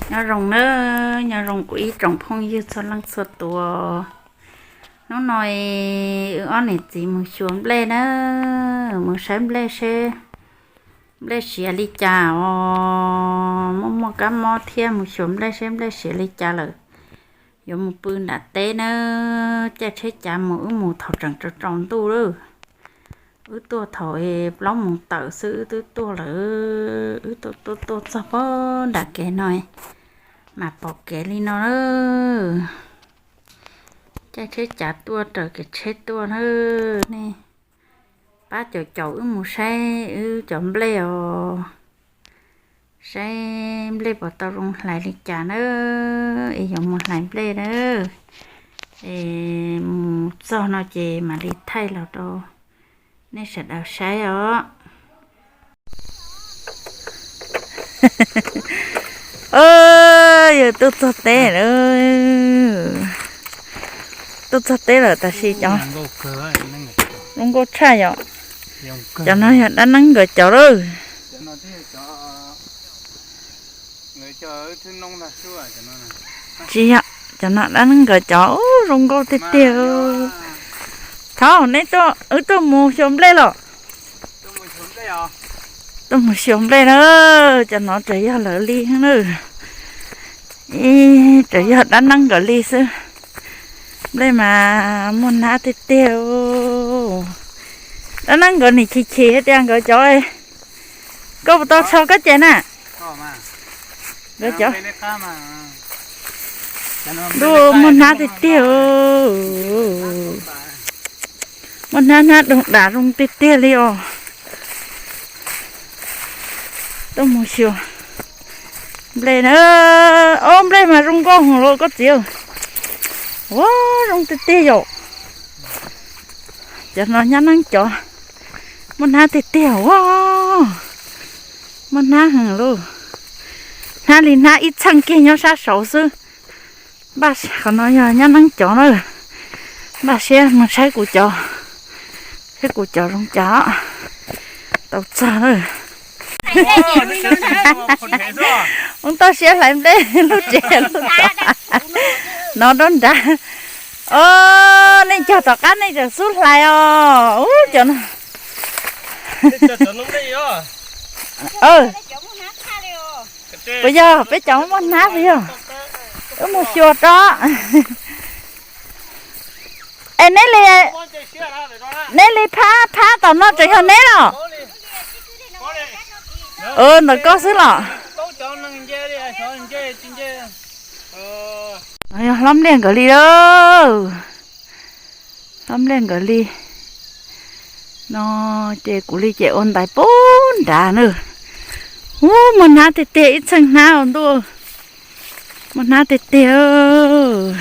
Nyob zoo na, nyob zoo kuv ib tsoom phooj ywg txhua leej txhua tus. Hnub no wb ob niam txiv mus xyuas nplej na, mus saib nplej seb nplej siav li cas os. Muaj muaj kab mob thiab, mus xyuas nplej seb nplej siav li cas lawm. Yuav mus pw nram teb na, caij tsheb cav mus, wb mus thaum tseem tsaus tsaus ntuj lawm. Wb tuaj thaum plaub moos tawm xwb wb twb tuaj lawm. Wb tuaj tuaj tuaj txog pag nram kev no mas pom kev li no na. Caij tsheb cav tuaj, raws kev tsheb tuaj na. Nej pab caum caum wb mus saib wb cov nplej os, saib nplej puas tau zoo hlais li cas na. Es yuav mus hlais nplej na, es mus txog no ces mam li thaij los rau nej sawv daws saib os. Yog tuaj txog teb lawm, tuaj txog teb lawm tab sis cov zoo nkauj tshaj yom. Cov no yog dab neeb nkawd cov lawm. Tsis yog, cov no dab neeb nkawd cov zoo nkauj tiag tiag. Thaum nej tuaj, wb tuaj mus xyuas nplej los? Tuaj mus xyuas nplej na. Cov no tseem yog lawv li na, tseem yog dab neeb nkawd li xwb. Nplej mas muaj hnab tiag tiag. Dab neeb nkawd nim chim chim hais tias nkawd cov, koj puas tau tso koj ces na? Nkawd cov ntuj muaj hnab tiag tiag. Muaj hnab, hnab doog dam zoo tiag tiag li os. Tuaj mus xyuas nplej na. Ob, nplej mas zoo nkauj heev los koj txiv. Ua, zoo tiag tiag yom. Cov no nyab neeb cov, muaj hnab tiag tiag ua. Muaj hnab heev lauj. Hnab li hnab ib txheej kiag nyob sab saud xwb. Npaj qhov no yog nyab neeb cov na. Npaj siab mus saib kuv cov, saib kuv cov zoo cas. Tau txog na. Mus toj siab hlais nplej lub tsev lub tod no rau nrad. Os, nej cog tom qab nej tseem xub hlais os. Ub, cov no. Puas yog peb cov muaj hnab xwb yog? Wb mus xyuas rau. Es neb li, neb li phab, phab tom no tseem yog neb los? Ntawm koj xwb los? Yog hlob Npliaj nkawd li lawm. Hlob Npliaj nkawd li no ces kuv li ces ua ntais pub nrad na. Ub, muaj hnab tiag tiag, ib txheej hnab os ntuj. Muaj hnab tiag tiag.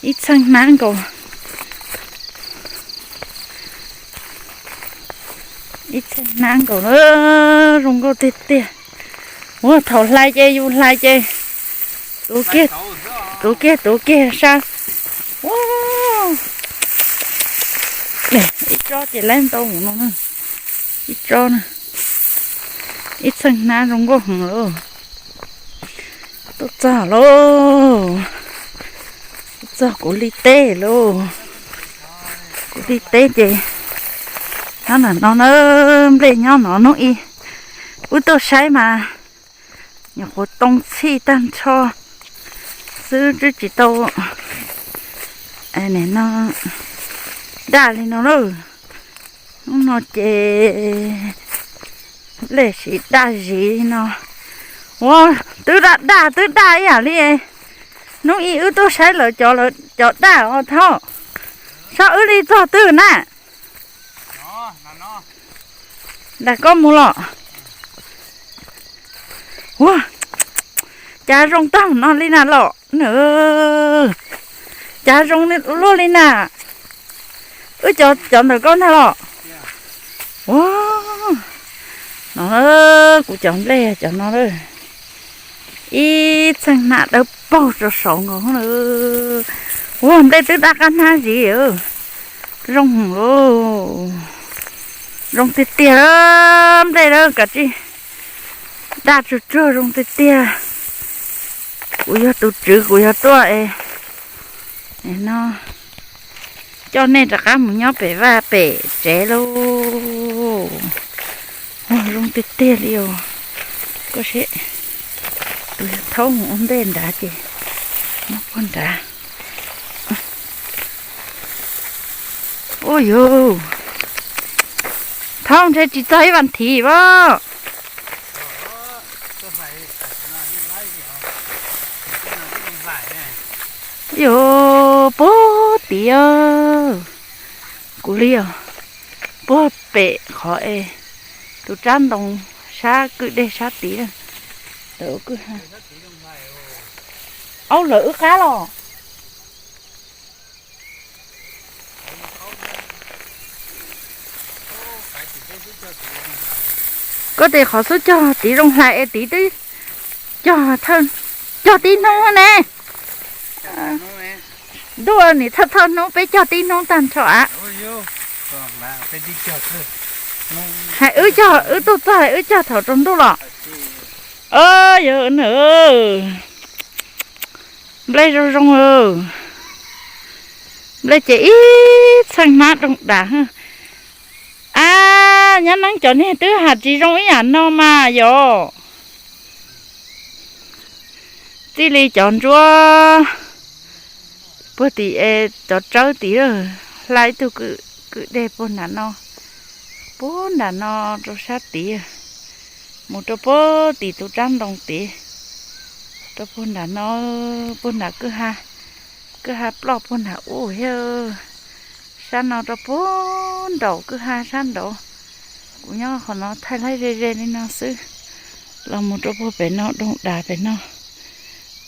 Ib txheej hnab nkaus. Ib txheej hnab nkaus na, zoo nkauj tiag tiag. Ua thaum hlais ces yus hlais ces tuav kiag, tuav kiag, tuav kiag sab. Ua, ib tsob ces laib ntau no, ib tsob na. Ib txheej hnab zoo nkauj heev lauj. Tuaj txog lauj. Tuaj txog kuv li teb lauj. Kuv li teb ces nyob ntawm no na, nplej nyob no hnub ib. Wb tuaj saib mas nyuam qhuav too txhij tag nrho xwb, twb tsis tau no daj li no lauj. Hnub no ces nplej siv daj zis no. Ua, twb daj daj twb daj ib yam li hnub ib wb tuaj saib lawv cov, lawv cov daj os thaub. Saib wb li txog twg na. Nram koj mus los. Ua, cas zoo tag no li na los. Cas zoo luaj li na. Wb cov, cov ntawm koj ntag los. Ua, no kuv cov nplej cov no lawm. Ib txheej hnab dawb paug rau saud nkaus. Ua, nplej twb daj qab hnab zis. Zoo heev lauj. Zoo tiag tiag, nplej lawm kav tsij daj tsuag tsuag, zoo tiag tiag. Kuv yog tus tswv, kuv yog tuaj es no coj nej rov qab mus nyob pem vaj pem tsev lauj. Muag zoo tiag tiag li os. Koj seb, tus yog Thaub mus ua ntej nrad ces muab puag nrad. Ua yus, Thaub ntshe tsis txog ib vas thiv as. Yus puag tim kuv li os, puag pem qhov es tus tsab ntoo sab kwj deg sab tid. Aub, lawv wb qab los. Koj tes qhov xub cog tid zoo hlais es tid twb cog, cog tib hnub ne. Ntuj, nim thawj thawj hnub peb cog tib hnub tag nrho av. Hais wb cog, wb tuaj txog hais wb cog thaum tsaus ntuj los. Yog na, nplej zoo zoo, nplej ces ib txheej hnab doog das. Ab, nyab neeb cov niag twb has tsis zoo ib yam no mas yog. Txij li cov ntsuab puag tim, cov tsawb tid, hla ib tug kwj deg puag nram no, puag nram no rau sab tid, mus rau puag tim tus tsab ntoo tid, rau puag nram no, puag nram kwj ha, kwj ha ploj puag nram ub thiab, sab no rau puag nraum kwj ha sab nraud. Kuv nyob qhov no thaij laib ze ze li no xwb, los mus rau puag pem no doog das pem no.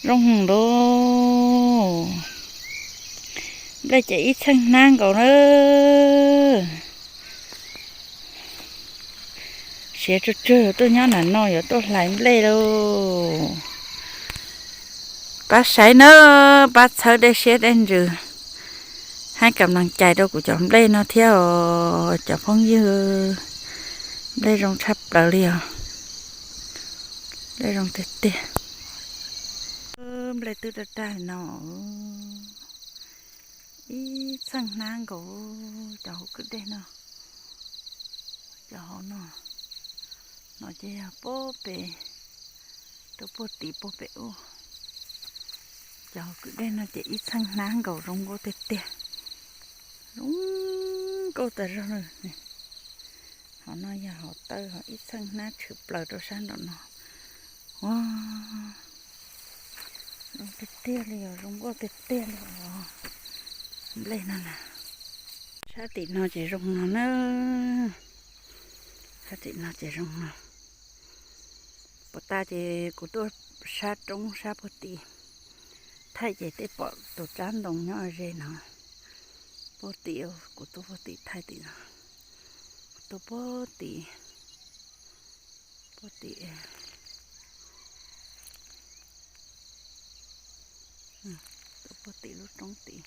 Zoo lauj. Nplej ces ib txheej hnab nkaus na. Siav tsuag tsuag yuav tuaj nyob nram no yuav tuaj hlais nplej lauj. Pab saib nawb, pab txhawb dej siab dej ntsws, hab kam lees cai rau kuv cov nplej no thiab os cov phooj ywg. Nplej zoo tshaj plaws li os. Nplej zoo tiag tiag. Nplej twb daj daj no. Ib txheej hnab nkaus cov hauv kwj dej no. Cov hauv no, no ces yog puag pem, rau puag tim puag pem ub. Cov hauv kwj dej no ces ib txheej hnab nkaus zoo nkauj tiag tiag. Zoo nkauj tas zog. Hauv no yog hauv taw, hauv ib txheej hnab tshwm plaws rau sab nraum no. Ua, zoo tiag tiag li os, zoo nkauj tiag tiag li os. Nplej no na. Sab tim no ces zoo no na. Sab tim no ces zoo no. Puag ta ces kuv tuaj sab roob sab puag tim thaij ces tej pom tus tsab ntoo nyob ze no. Puag tim, kuv tuaj puag tim thaij tim no. Tuaj puag tim, puag tim, tuaj puag tim lub roob tim,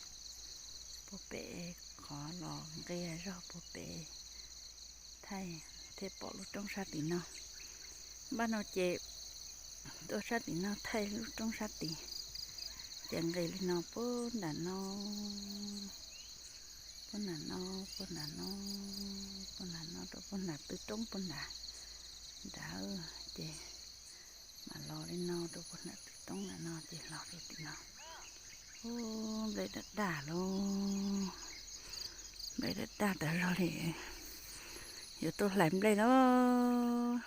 puag pem qhov los nqia zog puag pem thaij thiaj pom lub roob sab tim no. Npaj no ces tuaj sab tim no thaij lub roob sab tid, ces nqis li no puag nram no, puag nram no, puag nram no, puag nram no rau puag nram tw roob puag nram nrad, ces mam los li no rau puag nram tw roob nram no ces los rau tim no. Ub, nplej daj daj lauj, nplej daj daj tas zog li, yuav tuaj hlais nplej lauj.